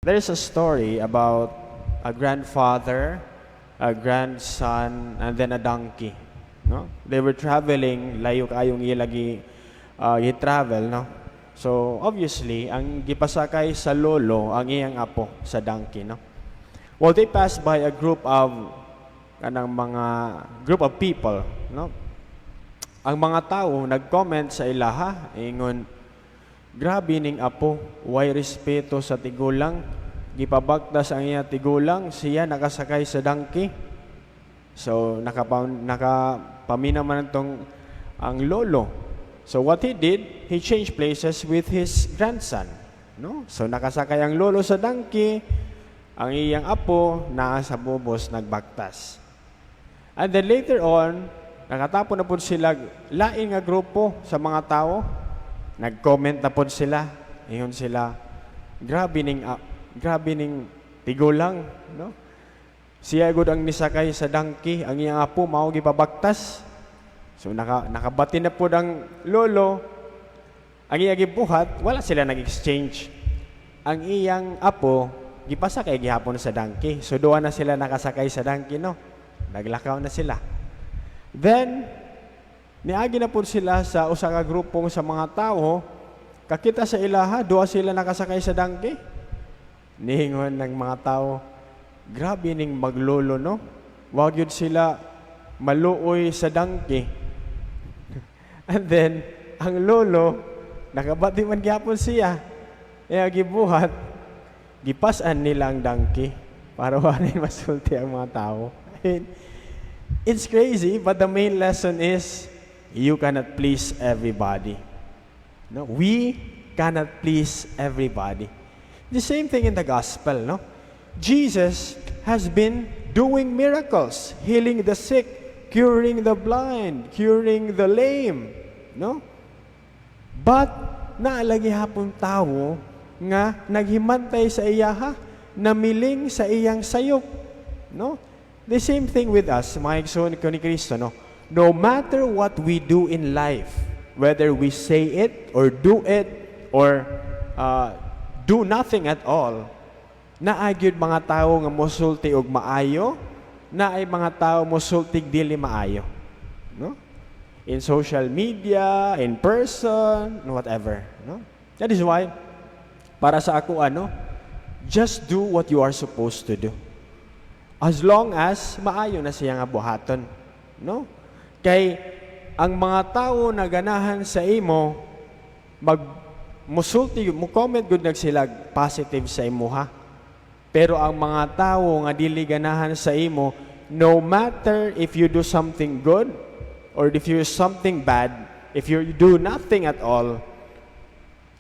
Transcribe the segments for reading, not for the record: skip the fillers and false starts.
There's a story about a grandfather, a grandson, and then a donkey. No? They were traveling, layo kaayong ila gi travel, no? So, obviously, ang gipasakay sa lolo ang iyang apo sa donkey, no? Well, they passed by a group of kanang mga group of people, no? Ang mga tao nag-comment sa ilaha, ingon, "Grabe ning apo, way respeto sa tigulang, gipabaktas ang iya tigulang, siya nakasakay sa donkey." So nakapamina man tong ang lolo. So what he did, he changed places with his grandson. No? So nakasakay ang lolo sa donkey, ang iyang apo naa sa bubos nagbaktas. And then later on, nakatapon na po sila lain nga grupo sa mga tao. Nag-comment na po sila. Ingon sila, "Grabe ning tigulang, no? Siya gud ang nisakay sa donkey, ang iyang apo mao gipabaktas." So nakabati na po ang lolo. Ang iyang gibuhat, wala sila nag-exchange. Ang iyang apo gipasakay gihapon sa donkey. So duha na sila nakasakay sa donkey, no? Naglakaw na sila. Then niagi na po sila sa usa ka grupong sa mga tao, kakita sa ilaha, duha sila nakasakay sa donkey. Niingon ng mga tao, "Grabe ning maglolo, no? Wag yun sila maluoy sa donkey." And then, ang lolo, nakabati man gyapon siya. Kaya gibuhat, gipasan nila ang donkey para wala masulti ang mga tao. I mean, it's crazy, but the main lesson is you cannot please everybody. No, we cannot please everybody. The same thing in the gospel, no? Jesus has been doing miracles, healing the sick, curing the blind, curing the lame, no? But naa lagi hapon tawo nga naghimantay sa iyaha, namiling sa iyang sayop, no? The same thing with us, mga igsoon ko ni Kristo, no? No matter what we do in life, whether we say it or do it or do nothing at all, naa gyud mga tao nga mosulti og maayo, naay mga tao mosulti dili maayo. No? In social media, in person, whatever, no? That is why para sa ako, ano, just do what you are supposed to do. As long as maayo na siya nga buhaton, no? Kay ang mga tao na ganahan sa imo, mag musulti, mo comment gud nag sila positive sa imuha. Pero ang mga tao nga dili ganahan sa imo, no matter if you do something good or if you do something bad, if you do nothing at all,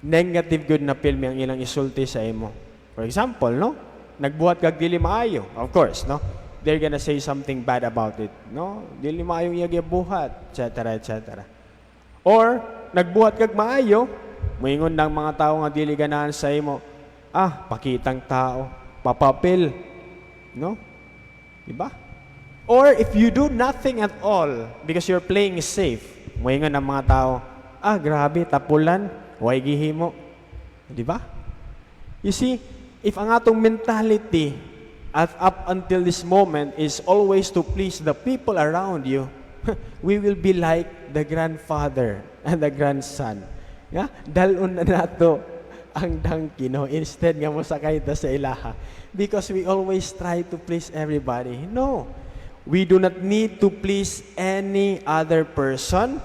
negative gud na pilmi ang ilang isulti sa imo. For example, no? Nagbuhat kag dili maayo, of course, no? They're gonna say something bad about it, no? Dili maayo iya gibuhat, etc., etc. Or nagbuhat kag maayo, moingon ng mga tao nga dili ganahan sa imo, "Ah, pakitang tao, papapil," no? Diba? Or if you do nothing at all because you're playing safe, moingon ng mga tao, "Ah, grabe, tapulan, way gihimo." Di ba? You see, if ang atong mentality at up until this moment is always to please the people around you, we will be like the grandfather and the grandson. Yeah? Dalon na nato ang donkey, no? Instead nga mosakay ta sa ilaha. Because we always try to please everybody. No. We do not need to please any other person.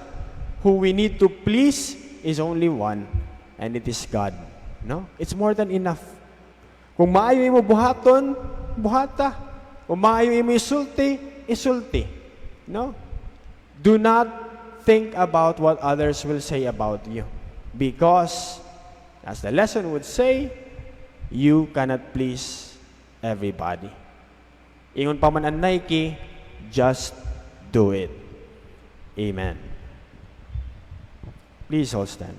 Who we need to please is only one, and it is God. No? It's more than enough. Kung maayo imo buhaton, buhata. Kung maayo imo isulti, isulti. No? Do not think about what others will say about you. Because, as the lesson would say, you cannot please everybody. Ingon pa man ang Nike, "Just do it." Amen. Please all stand.